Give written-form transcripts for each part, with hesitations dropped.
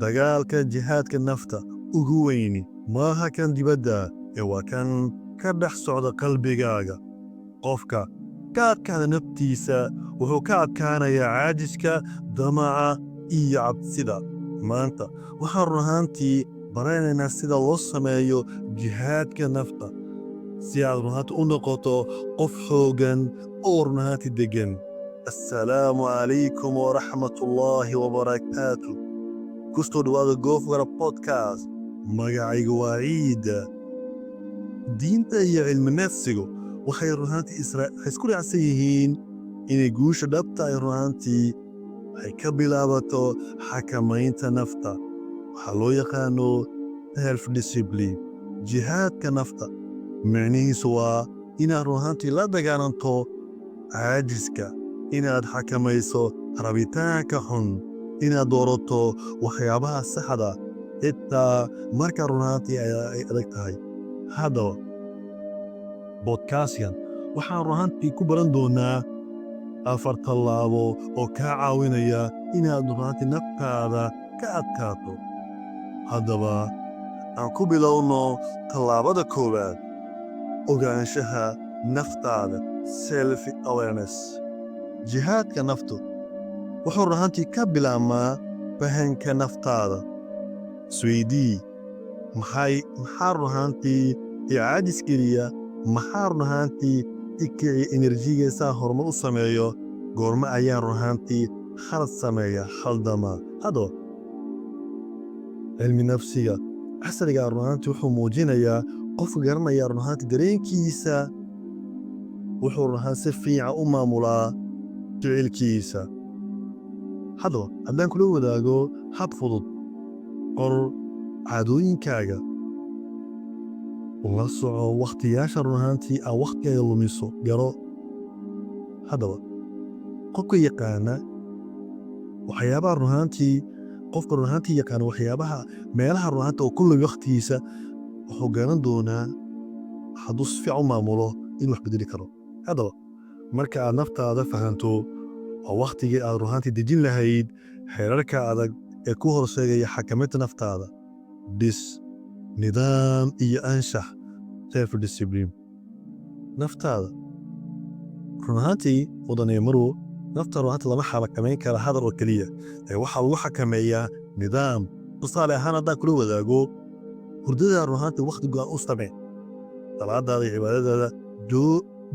Dagaalka jihaadka nafta ugu weyni maaha kan dibadda ee waa kan ka dhex socda qalbigaaga. Qofka ka adkaada naftiisa wuxuu ka adkaanayaa caajiska, damaca iyo cabsida. Maanta waxaan run ahaantii baranaynaa sida loo sameeyo jihaadka nafta, si aad run ahaantii u noqoto qof xooggan oo run ahaantii deggan. Assalaamu calaykum waraxmatullaahi wabarakaatu. Kusoo dhawaada Goofgara Podcast. Magacaygu waa Ciida. Diinta iyo cilmi nafsigu waxay run ahaantii waxay isku raacsan yihiin inay guusha dhabta ay run ahaantii ay ka bilaabato xakamaynta nafta, waxaa loo yaqaano self discipline. Jihaadka nafta micnihiisu waa inaad run ahaantii la dagaalanto caajiska, inaad xakamayso rabitaanka xun, inaad doorato waxyaabaha saxda xitaa marka run ahaantii ay adag tahay. Haddaba, podcastkan waxaan run ahaantii ku baran doonaa afar tallaabo oo kaa caawinaya inaad run ahaantii naftaada ka adkaato. Haddaba, aan ku bilowno tallaabada koowaad: ogaanshaha naftaada, self awareness. Jihaadka naftu wuxuu run ahaantii ka bilaabmaa fahanka naftaada. Isweydii: maxaa run ahaantii i caajis geliya? Maxaa run ahaantii i kiciya energy-ga saan horumar u sameeyo? Goorma ayaan run ahaantii khalad sameeya, khaldama? Haddaba, cilmi nafsiga casriga run ahaantii wuxuu muujinayaa qofka garanaya run ahaantii dareenkiisa wuxuu run ahaan si fiican u maamulaa ficilkiisa. Haddaba, haddaan kula wadaago hab fudud: qor caadooyinkaaga, la soco wakhtiyaasha run ahaantii aa wakhtigaaga lumiso, garo. Haddaba, qofka yaqaana waxyaabaha run ahaantii, qofka run ahaantii yaqaana waxyaabaha meelaha run ahaantii oo ku lumi wakhtigiisa, wuxuu garan doonaa hadduu si fiican u maamulo inuu wax bedeli karo. Haddaba, marka aad naftaada fahanto, waa wakhtigii aad run ahaantii dejin lahayd xeerarka adag ee ku horseegaya xakamaynta naftaada. Dhis nidaam iyo anshax, self discipline. Naftaada run ahaantii, mudane, marwo, nafta run ahaantii lama xakamayn kara hadal oo keliya ee waxaa lagu xakameeyaa nidaam. Tusaale ahaan, haddaan kula wadaago: hurdada run ahaantii wakhti go'an u samee, salaadaada iyo cibaadadaada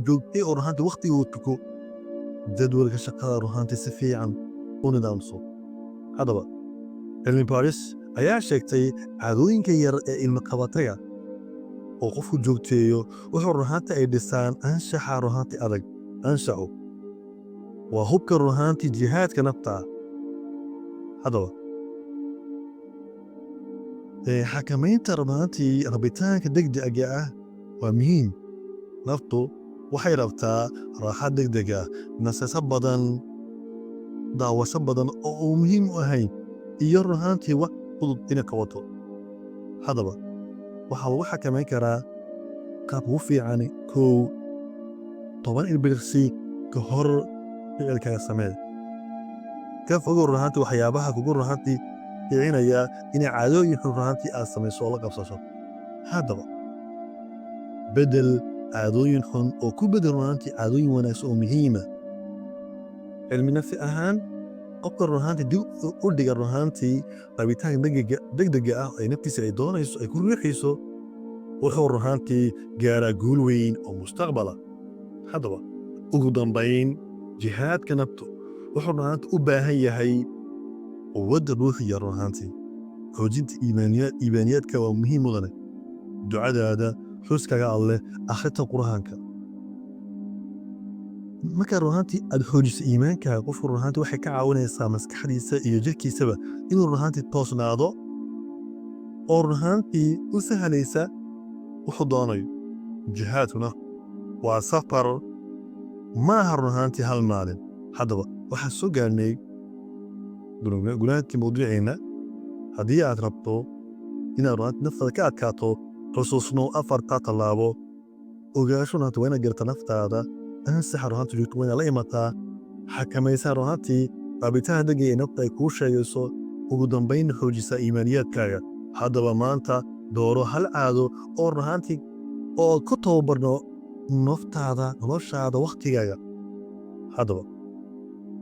joogtay oo run ahaantii wakhtiguu tuko, jadwalka shaqada run ahaantii si fiican u nidaamso. Haddaba, cilmi baaris ayaa sheegtay caadooyinka yar ee ilmo qabataga oo qofku joogteeyo wuxuu run ahaantii ay dhisaan anshaxa run ahaantii adag. Anshaxu waa hubka run ahaantii jihaadka nafta. Haddaba, xakamaynta run ahaantii rabitaanka degdega ah waa muhiim. Naftu waxay rabtaa raaxo degdeg ah, nasasho badan, daawasho badan oo uu muhiim u ahayn, iyo run ahaantii wax fudud inay qabato. Haddaba, waxaa lagu xakamayn karaa qaab ugu fiican: kow, 10 ilbiriqsi ka hor ficilkaaga samee. Ka fogow run ahaantii waxyaabaha kugu run ahaantii kicinaya inay caadooyin xun run ahaantii aad samayso oo la qabsato. Haddaba, bedel caadooyin xun oo ku bedel run ahaantii caadooyin wanaagsan oo muhiima. Cilmi nafsi ahaan, qofka run ahaantii dib u dhiga run ahaantii rabitaanka degdega ah ee naftiisa ay doonayso, ay ku riixayso, wuxuu run ahaantii gaaraa guul weyn oo mustaqbala. Haddaba, ugu dambayn, jihaadka naftu wuxuu run ahaantii u baahan yahay quwadda ruuxiya. Run ahaantii, xoojinta iimaaniyaadka waa muhiim, mudane. Ducadaada, xuskaga Alleh, akhrinta Qur'aanka. Markaa run ahaantii aad xoojiso iimaankaaga, qofku run ahaantii waxay ka caawinaysaa maskaxdiisa iyo jirkiisaba inuu run ahaantii toosnaado oo run ahaantii u sahlaysa wuxuu doonayo. Jihaadkuna waa safar, ma aha run ahaantii hal maalin. Haddaba, waxaan soo gaarnay gunaantii mawduuceenna. Haddii aad rabto inaad run ahaantii naftaada ka adkaato, xusuusno afartaa tallaabo: ogaansho, run ahaantii waa inaad garata naftaada; ansaxa run ahaantii joogto waa inaad la imataa; xakamaysaa run ahaantii rabitaan degaya ee nafta ay kuu sheegayso. Ugu dambaynna xoojisaa iimaaniyaadkaaga. Haddaba maanta dooro hal caado oo run ahaantii oo aad ku tababarno naftaada, noloshaada, wakhtigaaga. Haddaba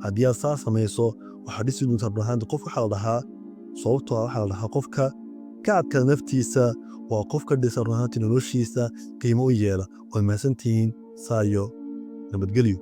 haddii aad saa samayso, waxaad dhisi doontaa run ahaantii qof. Waxaa la dhahaa, sababtoo ah waxaa la dhahaa, qofka ka adkaada naftiisa waa qofka dhisa run ahaantii noloshiisa qiimo u yeela. Waad mahadsantihiin, saayo nabadgelyo.